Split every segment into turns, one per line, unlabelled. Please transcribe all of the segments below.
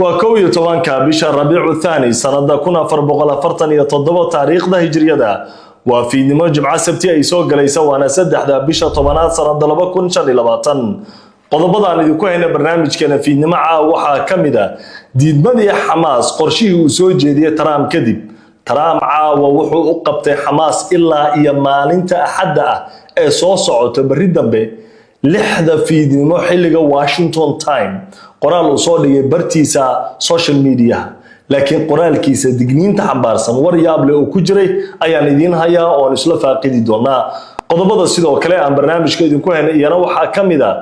Waa 11-ka bisha Rabiicu Thaani, sanada 1447 taariikhda Hijriyada. Waa fiidnimo Jimco, Sabti ay soo galaysa, waana 3-da bisha 10aad, sanada 2025. Qodobadaan idinku hayna barnaamijkeena fiidnimo caawa waxaa ka mid ah diidmadii Xamaas qorshihii uu soo jeediyey Trump kadib. Trump caawa wuxuu u qabtay Xamaas ilaa iyo maalinta Axadda ah ee soo socota, berri dambe, 6-da fiidnimo xilliga Washington time. Qoraal uu soo dhigay bartiisa social mediaha, laakiin qoraalkiisa digniinta xambaarsan, war yaable uu ku jiray ayaan idiin hayaa oon isla faaqidi doonaa. Qodobada sidoo kale aan barnaamijka idinku haynay iyana waxaa ka mid ah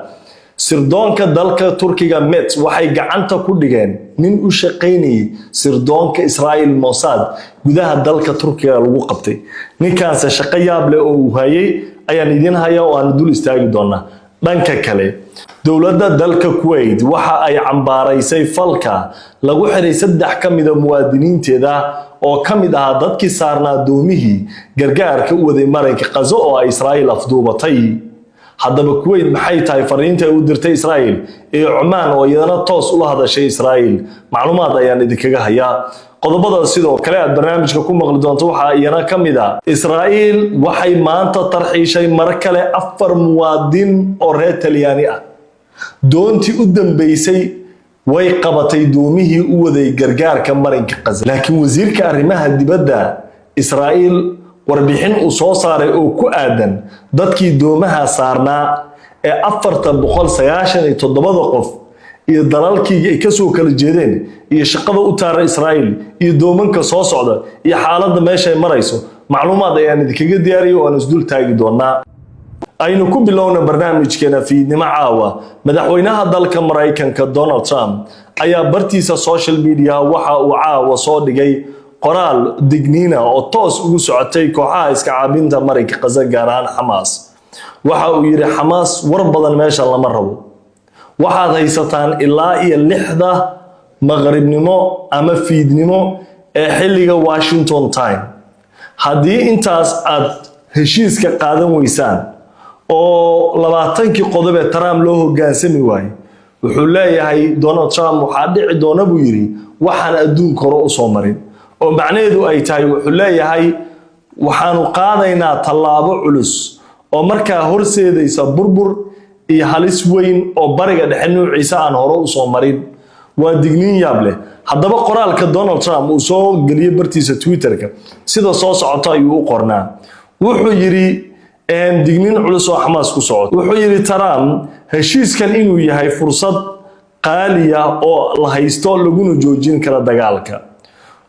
sirdoonka dalka Turkiga MIT waxay gacanta ku dhigeen nin u shaqaynayay sirdoonka Israa'iil Mossad. Gudaha dalka Turkiga lagu qabtay ninkaanse shaqo yaab leh oo uu hayay ayaan idiin hayaa oo aan dul istaagi doonaa. Dhanka kale, dowladda dalka Kuwait waxa ay cambaaraysay falka lagu xiray saddex ka mida muwaadiniinteeda oo ka mid ahaa dadkii saarnaa doomihii gargaarka u waday marinka Qazo oo ay Israa'iil afduubatay. Haddaba Kuwait maxay tahay fariinta ay u dirtay Israa'iil, iyo Cumaan oo iyadana toos ula hadashay Israa'iil? Macluumaad ayaan idinkaga hayaa. Qodobada sidoo kale aad barnaamijka ku maqli doonto waxaa iyana ka mid ah Israa'iil waxay maanta tarxiishay mar kale afar muwaadin oo reer Talyaani ah. Doontii u dambeysay way qabatay, doomihii u waday gargaarka marinka Qaza. Laakiin wasiirka arrimaha dibadda Israa'iil warbixin uu soo saaray oo ku aadan dadkii doomaha saarnaa ee 497-da qof iyo dalalkii ay kasoo kala jeedeen iyo shaqada u taara Israa'iil iyo doomanka soo socda iyo xaaladda meeshay marayso, macluumaad ayaan idinkaga diyaariyay oo aan isdul taagi doonaa. Aynu ku bilowna barnaamijkeena fiidnimo caawa. Madaxweynaha dalka Maraykanka Donald Trump ayaa bartiisa social media waxa uu caawa soo dhigay qoraal digniina oo toos ugu socotay kooxaha iska caabinta marinka Qaza, gaar ahaan Xamaas. Waxa uu yidhi: "Xamaas, war badan meesha lama rabo. Waxaad haysataan ilaa iyo 6-da maqribnimo ama fiidnimo ee xilliga Washington time. Haddii intaas aad heshiiska qaadan weysaan oo 20-kii qodob ee Trump loo hogaansami waayo," wuxuu leeyahay Donald Trump, "waxaa dhici doona," buu yidhi, "waxaan adduunka hore usoo marin," oo macnaheedu ay tahay, wuxuu leeyahay, "waxaanu qaadaynaa tallaabo culus oo markaa horseedaysa burbur iyo halis weyn oo Bariga Dhexe nuuciisa aan hore usoo marin." Waa digniin yaab leh. Haddaba qoraalka Donald Trump uu soo geliyey bartiisa Twitterka sida soo socota ayuu u qornaa. Wuxuu yidhi, digniin culus oo Xamaas ku socoto. Wuxuu yidhi Trump heshiiskan inuu yahay fursad qaaliya oo la haysto, laguna joojin karo dagaalka.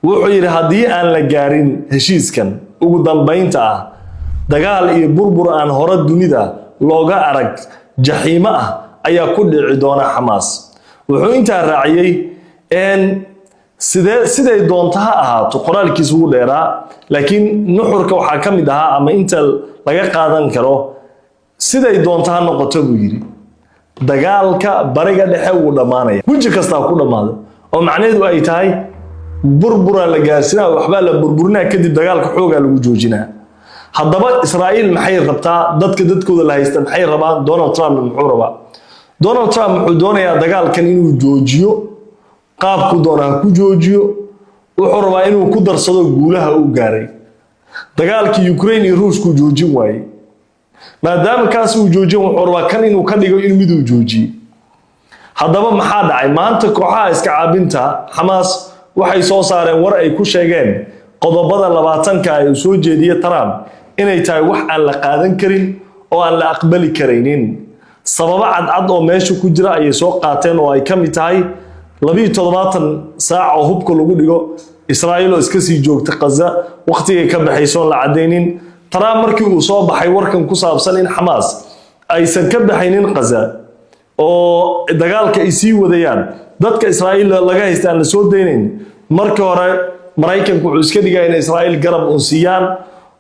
Wuxuu yidhi haddii aan la gaarin heshiiskan ugu dambaynta ah, dagaal iyo burbur aan hore dunida looga arag, jaxiimo ah, ayaa ku dhici doona Xamaas. Wuxuu intaa raaciyey, sidee siday doonto ha ahaato. Qoraalkiisa wuu dheeraa, laakiin nuxurka waxaa ka mid ahaa ama inta laga qaadan karo, siday doonto ha noqoto, buu yidhi, dagaalka Bariga Dhexe wuu dhammaanaya, weji kastaa ku dhammaado, oo macnaheedu ay tahay burburaa la gaarsinaa, waxbaa la burburinaa, kadib dagaalka xoogaa lagu joojinaa. Haddaba Israa'iil maxay rabtaa? Dadka dadkooda la haysta maxay rabaan? Donald Trump muxuu rabaa? Donald Trump wuxuu doonayaa dagaalkan inuu joojiyo, qaabku doona ha ku joojiyo. Wuxuu rabaa inuu ku darsado guulaha uu gaaray. Dagaalkii Ukraine iyo Ruushku joojin waayey. Maadaama kaas uu joojin, wuxuu rabaa kan inuu ka dhigo in miduu joojiyey. Haddaba maxaa dhacay maanta? Kooxaha iska caabinta Xamaas waxay soo saareen war ay ku sheegeen qodobada 20-ka ee uu soo jeediyey Trump inay tahay wax aan la qaadan karin oo aan la aqbali karaynin. Sababo cadcad oo meesha ku jira ayay soo qaateen, oo ay ka mid tahay 72 saac oo hubka lagu dhigo, Israa'iil oo iska sii joogta Qaza, wakhtigay ka baxaysoon la caddaynin. Trump markii uu soo baxay warkan ku saabsan in Xamaas aysan ka baxaynin Qaza oo dagaalka ay sii wadayaan, dadka Israa'iil laga haysta aan la soo daynayn, markii hore Maraykanku wuxuu iska dhigaya in Israa'iil garab uun siiyaan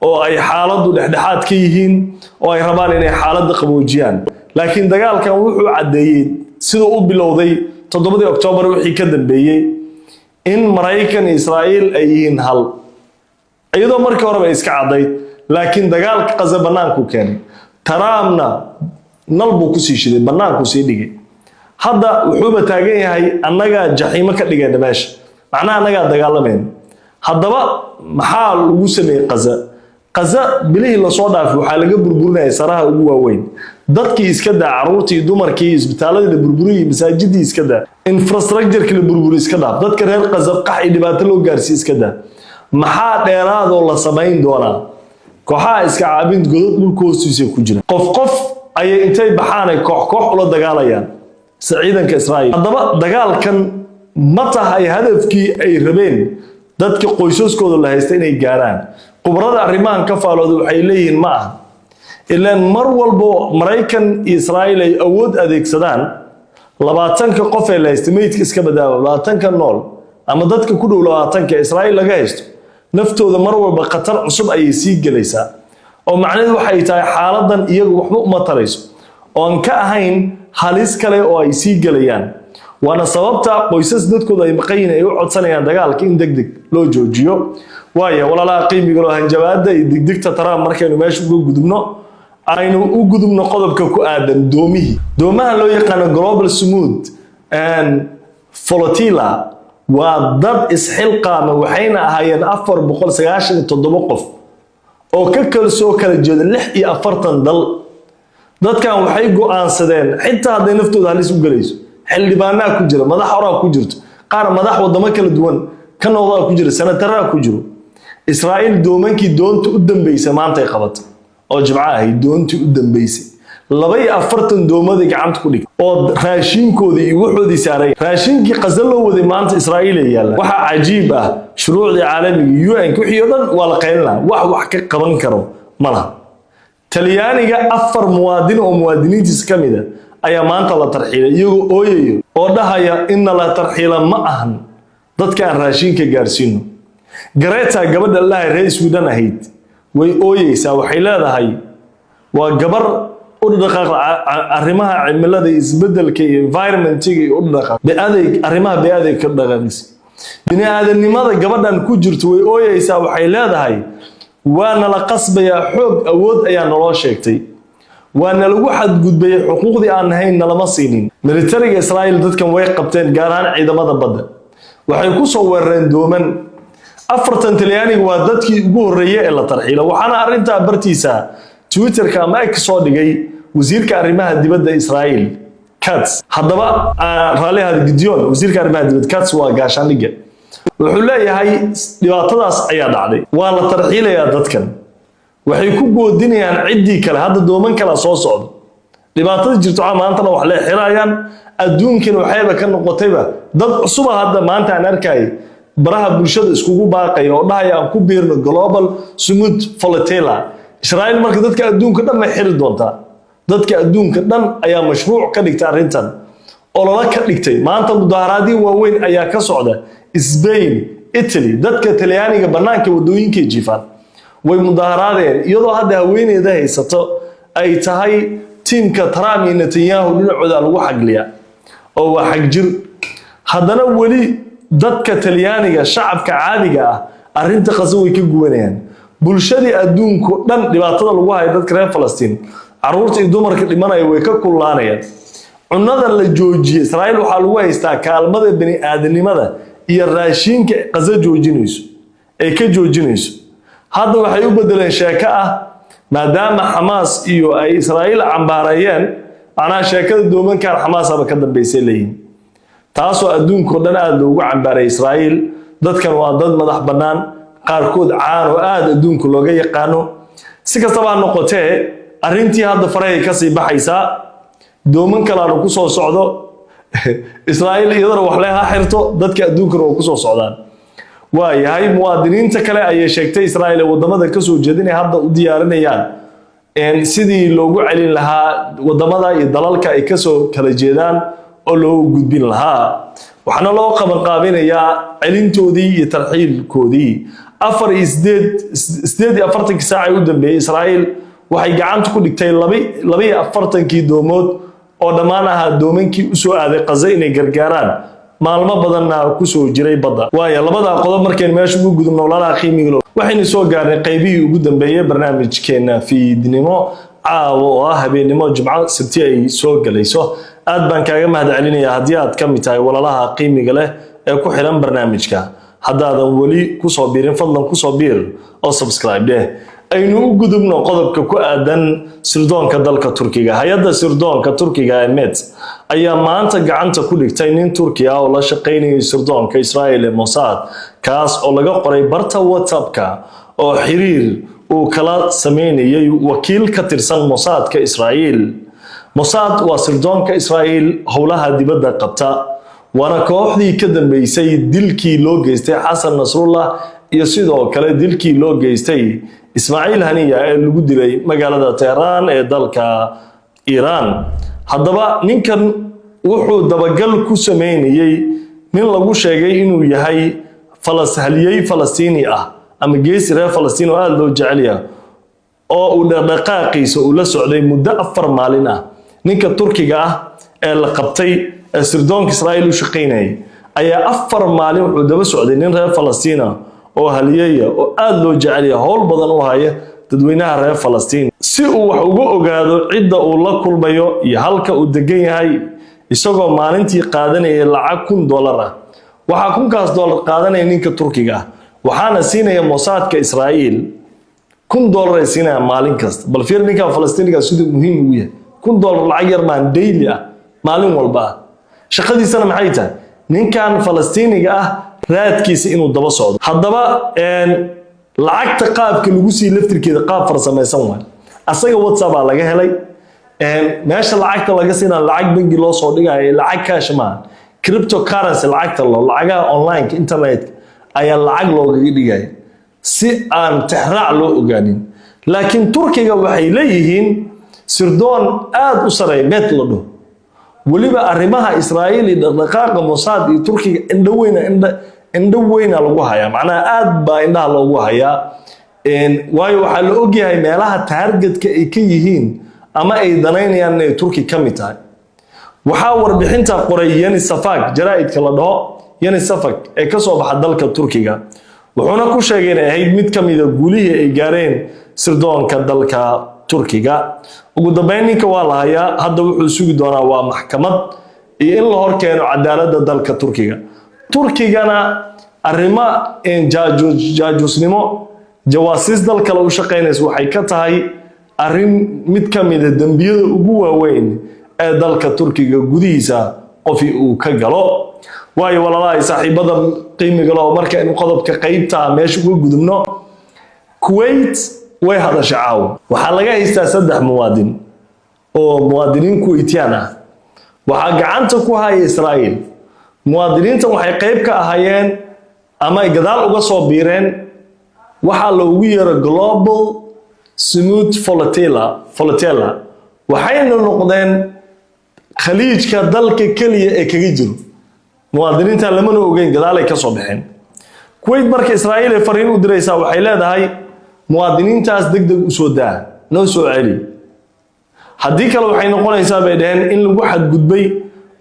oo ay xaaladdu dhexdhexaad ka yihiin oo ay rabaan inay xaaladda qaboojiyaan. Laakiin dagaalkan wuxuu caddeeyey siduu u bilowday 7-dii Oktoobar wixii ka dambeeyey in Maraykan iyo Israa'iil ay yihiin hal, iyadoo markii horeba iska caddayd. Laakiin dagaalka Qaza bannaanku keenay, Trumpna nal buu kusii shiday, bannaankuu sii dhigay. Hadda wuxuuba taagan yahay annagaa jaxiimo ka dhigayna meesha, macnaha annagaa dagaalamayna. Haddaba maxaa lagu sameeyey Qaza? Qaza bilihii lasoo dhaafay waxaa laga burburinaya saraha ugu waaweyn. Dadkii iska daa, caruurtii, dumarkii, isbitaaladii la burburiyey, masaajidii iska daa, infrastructure-kii la burburiy iska dhaaf, dadka reer Qaza qax iyo dhibaato loo gaarsiiy iska daa. Maxaa dheeraadoo la samayn doonaa? Kooxaha iska caabin godad dhulka hoostiisa ku jira, qof qof ayay intay baxaanay koox koox ula dagaalayaan sida ciidanka Israa'iil. Haddaba dagaalkan ma tahay hadafkii ay rabeen dadka qoysaskooda la haysta inay gaaraan? Khubarada arrimahan ka faalooda waxay leeyihiin ma aha, ilaan mar walbo Maraykan iyo Israa'iil ay awood adeegsadaan, 20-ka qof ee la haysta, meydka iska badaaba, 20-ka nool ama dadka ku dhow 20-ka Israa'iil laga haysto, naftooda mar walba khatar cusub ayay sii gelaysaa, oo macnaheedu waxay tahay xaaladan iyagu waxba uma tarayso oo aan ka ahayn halis kale oo ay sii gelayaan. Waana sababta qoysas dadkooda ay maqan yihiin ay u codsanayaan dagaalka in deg deg loo joojiyo. Waayo, walaalaha qiimiga loo, hanjabaada iyo digdigta Trump markaynu meesha uga gudubno, aynu u gudubno qodobka ku aadan doomihii. Doomaha loo yaqaano Global Sumud Flotilla waa dad isxilqaama, waxayna ahaayeen 497 qof oo ka kala soo kala jeeda 46 dal. Dadkan waxay go-aansadeen, xitaa hadday naftooda halis u gelayso, xildhibaanaa ku jira, madax horaa ku jirto, qaar madax wadamo kala duwan ka noqdaa ku jira, senataraa ku jiro. Israa'iil doomankii doonta u dambeysay maantay qabatay oo Jimco ahayd. Doontii u dambeysay, 42 doomaday gacanta ku dhigay oo raashinkoodii iyo wuxoodii saaray. Raashinkii Qaza loo waday maanta Israa'iil ay yaallaan. Waxaa cajiib ah, shuruucdii caalamiga, UN, wixii oo dhan waa la qaylin lahaa, wax wax ka qaban karo ma laha. Talyaaniga afar muwaadin oo muwaadiniintiisa ka mid a ayaa maanta la tarxiilay, iyagoo ooyayo oo dhahaya inna la tarxiila ma ahan, dadka aan raashinka gaarsiino. Greta, gabadha lahay reer Sweden ahayd, way ooyeysaa. Waxay leedahay, waa gabar u dhaqaaq arrimaha cimilada iyo isbedelka iyo environmentiga iyo u dhaqaaq beaday, arrimaha beaday ka dhaqaaqaysa, bini aadanimada gabadhan ku jirto. Way ooyeysaa, waxay leedahay waa nala qasbayaa, xoog awood ayaa naloo sheegtay, waa nalagu xadgudbayay, xuquuqdii aan nahayn nalama siinin. Militariga Israa'iil dadkan way qabteen, gaar ahaan ciidamada badda. Waxay ku soo weerareen dooman. Afartan Talyaaniga waa dadkii ugu horreeyey ee la tarxiila, waxaana arrintaa bartiisa Twitterka ama X soo dhigay wasiirka arrimaha dibadda Israa'iil, Katz. Haddaba raallihaada, Gideon, wasiirka arrimaha dibadda. Katz waa gaashaandhigga. Wuxuu leeyahay dhibaatadaas ayaa dhacday, waa la tarxiilayaa dadkan. Waxay ku goodinayaan ciddii kale, hadda dooman kala soo socdo. Dhibaatada jirto waxaa maantana wax lee xirayaan, adduunkan waxayba ka noqotayba dad cusuba. Hadda maanta aan arkay baraha bulshada iskugu baaqaya oo dhahaya aan ku biirno Global Sumud Flotilla. Israa'iil marka dadka adduunka dhan may xiri doontaa. Dadka adduunka dhan ayaa mashruuc ka dhigtay arrintan, ololo ka dhigtay. Maanta mudaaharaadyo waaweyn ayaa ka socda Spain, Italy. Dadka Talyaaniga bannaanka wadooyinkay jiifaan, way mudaaharaadeen, iyadoo hadda haweeneyda haysato ay tahay tiimka Trump iyo Netanyahu, dhinacooda lagu xagliya oo waa xagjir. Haddana weli dadka Talyaaniga, shacabka caadiga ah, arrinta Qaso way ka gubanayaan. Bulshadii adduunku dhan dhibaatada lagu hayo dadka reer Falastiin, caruurta iyo dumarka dhimanaya, way ka kullaanayaan. Cunada la joojiyey, Israa'iil waxaa lagu haystaa kaalmada bani aadanimada iyo raashinka Qaso joojinayso, ay ka joojinayso. Hadda waxay u bedeleen sheeko ah, maadaama Xamaas iyo ay Israa'iil cambaareeyeen, macnaha sheekada doomankan Xamaasaba ka dambeysay leeyihin, taasoo adduunkao dhan aada loogu cambaaray Israa'iil. Dadkan waa dad madax bannaan, qaarkood caan oo aada adduunka looga yaqaano. Si kastaba ha noqotee, arrintii hadda farahay kasii baxaysaa, dooman kalaana ku soo socdo. Israa'iil iyadana waxle ha xirto, dadka adduunkana waa kusoo socdaan. Waayahay, muwaadiniinta kale ayay sheegtay Israa'iil ee wadamada kasoo jeeda inay hadda u diyaarinayaan sidii loogu celin lahaa wadamada iyo dalalka ay kasoo kala jeedaan oo loogu gudbin lahaa. Waxaana loo qabanqaabinayaa celintoodii iyo tarxiilkoodii. Afar iyo sideed 48-kii saac ee u dambeeyey, Israa'iil waxay gacanta ku dhigtay 42-kii doomood oo dhammaan ahaa doomankii usoo aaday Qaza inay gargaaraan, maalmo badanna kusoo jiray badda. Waayo, labada qodob markaynu meesha ugu gudubno, walaalaha qiimiga, waxaynu soo gaarnay qaybihii ugu dambeeyey barnaamijkeena fiidnimo caawa oo ah habeennimo Jimco, Sabti ay soo galayso. Aad baan kaaga mahad celinayaa haddii aad ka mid tahay walaalaha qiimiga leh ee ku xiran barnaamijka. Haddaadan weli kusoo biirin, fadlan kusoo biir oo subscribe dheh. Aynu u gudubno qodobka ku aadan sirdoonka dalka Turkiga. Hay-adda sirdoonka Turkiga ee MET ayaa maanta gacanta ku dhigtay nin Turki ah oo la shaqaynayay sirdoonka Israel ee Mossad, kaas oo laga qoray barta WhatsAppka oo xiriir uu kala sameynayay wakiil ka tirsan Mossadka Israel. Mossad waa sirdoonka Israel howlaha dibadda qabta, waana kooxdii ka dambeysay dilkii loo geystay Xasan Nasrullah iyo sidoo kale dilkii loo geystay Ismaaciil Haniya ee lagu dilay magaalada Tehraan ee dalka Iiraan. Haddaba ninkan wuxuu dabagal ku sameynayey nin lagu sheegay inuu yahay haliyey Falastiini ah ama geesi reer Falastiin oo aada loo jecelyaha, oo uu dhaqdhaqaaqiisa uu la socday muddo 4 maalin ah. Ninka Turkiga ah ee la qabtay ee sirdoonka Israa'iil u shaqaynayay ayaa 4 maalin wuxuu daba socday nin reer Falastiina oo halyeeya oo aada loo jecelyaha, howl badan u haya dadweynaha reer Falastiin, si uu wax uga ogaado cidda uu la kulmayo iyo halka uu degan yahay, isagoo maalintii qaadanayay lacag $1000 ah. Waxaa 1000-kaas dollar qaadanaya ninka Turkiga ah, waxaana siinaya Mosaadka Israa'iil. $1000 ay siinayaan maalin kasta. Bal fiir ninkan Falastiiniga siduu muhiim ugu yahay. $1000 lacag yar maan, daily ah, maalin walba ah. Shaqadiisana maxay tahay? Ninkan Falastiiniga ah raadkiisa inuu daba socdo. Haddaba lacagta qaabka lagu sii laftirkeeda qaab farsamaysan waay. Asaga WhatsApp baa laga helay. Meesha lacagta laga siina lacag bangi loo soo dhigayo, lacag cash maaha, cryptocurrency, lacagta loo lacagaha online internet ayaa lacag loogaga dhigaya si aan tixraac loo ogaanin. Laakiin Turkiga waxay leeyihiin sirdoon aada u sareeya, MET la dhaho. Weliba arrimaha Israa'iil iyo dhaqdhaqaaqa Mossad iyo Turkiga indho weyna, indho weyna lagu hayaa. Macnaha aad baa indhaha loogu hayaa, waayo waxaa la ogyahay meelaha targetka ay ka yihiin ama ay danaynayaan inay Turki ka mid tahay. Waxaa warbixinta qoray Yeni Safak, jaraa'idka la dhaho Yeni Safak ee ka soo baxa dalka Turkiga, wuxuuna ku sheegay inay ahayd mid ka mida guulihii ay gaareen sirdoonka dalka Turkiga. Ugu dambeyn ninka waa la hayaa. Hadda wuxuu sugi doonaa waa maxkamad iyo in la hor keeno cadaaladda dalka Turkiga. Turkigana arrimo jaajuusnimo, jawaasiis dal kale u shaqaynaysa, waxay ka tahay arrin mid ka mida dembiyada ugu waaweyn ee dalka Turkiga gudihiisa qofi uu ka galo. Waayo walaalahay, saaxiibada qiimiga leh, oo marka inu qodobka qeybta meesha uga gudubno, Kuwait way hadasha caawa. Waxaa laga haystaa saddex muwaadin oo muwaadiniin Kuwaitiyaan ah. Waxaa gacanta ku haya Israa'iil. Muwaadiniintan waxay qayb ka ahaayeen ama ay gadaal uga soo biireen waxaa loogu yeero Global Sumud Flotilla, waxayna noqdeen Khaliijka dalka keliya ee kaga jiro muwaadiniintan. Lamana ogeyn, gadaalay ka soo baxeen. Kuwait marka Israa'iil ay fariin u diraysaa, waxay leedahay: muwaadiniintaas deg deg u soo daa, noo soo celi. Haddii kale waxay noqonaysaa, bay dhaheen, in lagu xadgudbay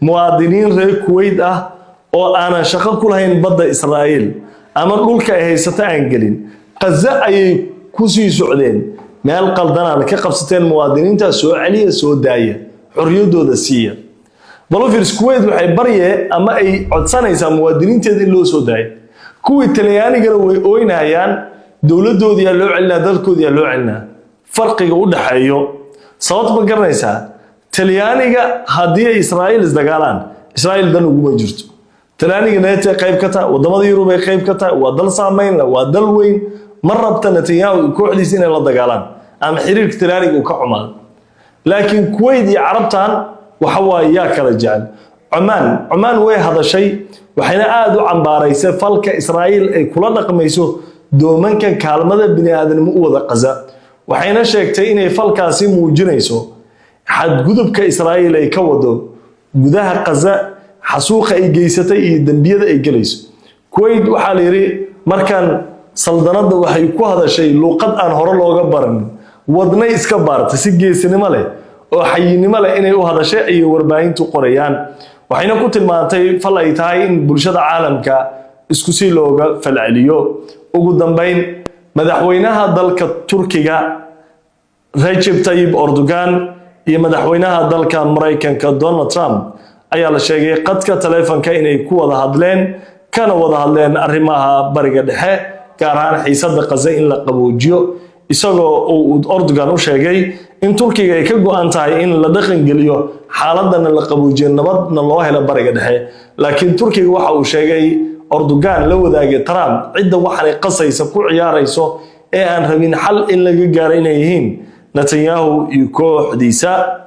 muwaadiniin reer Kuwait ah oo aanan shaqo ku lahayn badda Israa'iil ama dhulka ay haysato aan gelin. Qaza ayay ku sii socdeen, meel qaldanaan ka qabsateen. Muwaadiniintaas soo celiya, soo daaya, xorriyaddooda siiya. Balofirs, Kuwait waxay barye ama ay codsanaysaa muwaadiniinteeda in loo soo daayo. Kuwii Talyaanigana way ooynayaan, dowladoodiyaa loo celinaa, dalkoodiyaa loo celinaa. Farqiga u dhaxeeyo sababta ma garanaysaa? Talyaaniga haddii ay Israa'iil isdagaalaan, Israa'iil dan uguma jirto. Talyaaniga NATO qayb ka tahay, wadamada Yurub ay qayb ka tahay, waa dal saameyn leh, waa dal weyn. Ma rabta Netanyahu iyo kooxdiisa inay la dagaalaan ama xiriirka Talyaaniga uu ka xumaado. Laakiin Kuwait iyo Carabtan waxa waaye yaa kala jecel. Cumaan way hadashay, waxayna aada u cambaaraysay falka Israa'iil ay kula dhaqmayso doomanka kaalmada bini aadamnimo u wada Qaza, waxayna sheegtay inay falkaasi muujinayso xadgudubka Israa'iil ay ka wado gudaha Qaza, xasuuqa ay geysatay iyo dembiyada ay gelayso. Kuwait waxaa la yidhi markan saldanadda waxay ku hadashay luuqad aan hore looga baran, wadnay iska baartay, si geesinimo leh oo xayinimo leh inay u hadashay ayay warbaahintu qorayaan. Waxayna ku tilmaantay fal ay tahay in bulshada caalamka isku si looga falceliyo. Ugu dambeyn, madaxweynaha dalka Turkiga Recep Tayyip Erdogan iyo madaxweynaha dalka Maraykanka Donald Trump ayaa la sheegay qadka taleefanka inay ku wada hadleen, kana wada hadleen arrimaha Bariga Dhexe, gaar ahaan xiisada Qaza in la qaboojiyo, isagoo uu Erdogan u sheegay in Turkiga ay ka go-an tahay in la dhaqangeliyo xaaladana la qaboojiyo, nabadna loo helo Bariga Dhexe. Laakiin Turkiga waxa uu sheegay, Erdogan la wadaagay Trump, cidda waxaanay qasaysa, ku ciyaarayso ee aan rabin xal in laga gaaro inay yihiin Netanyahu iyo kooxdiisa.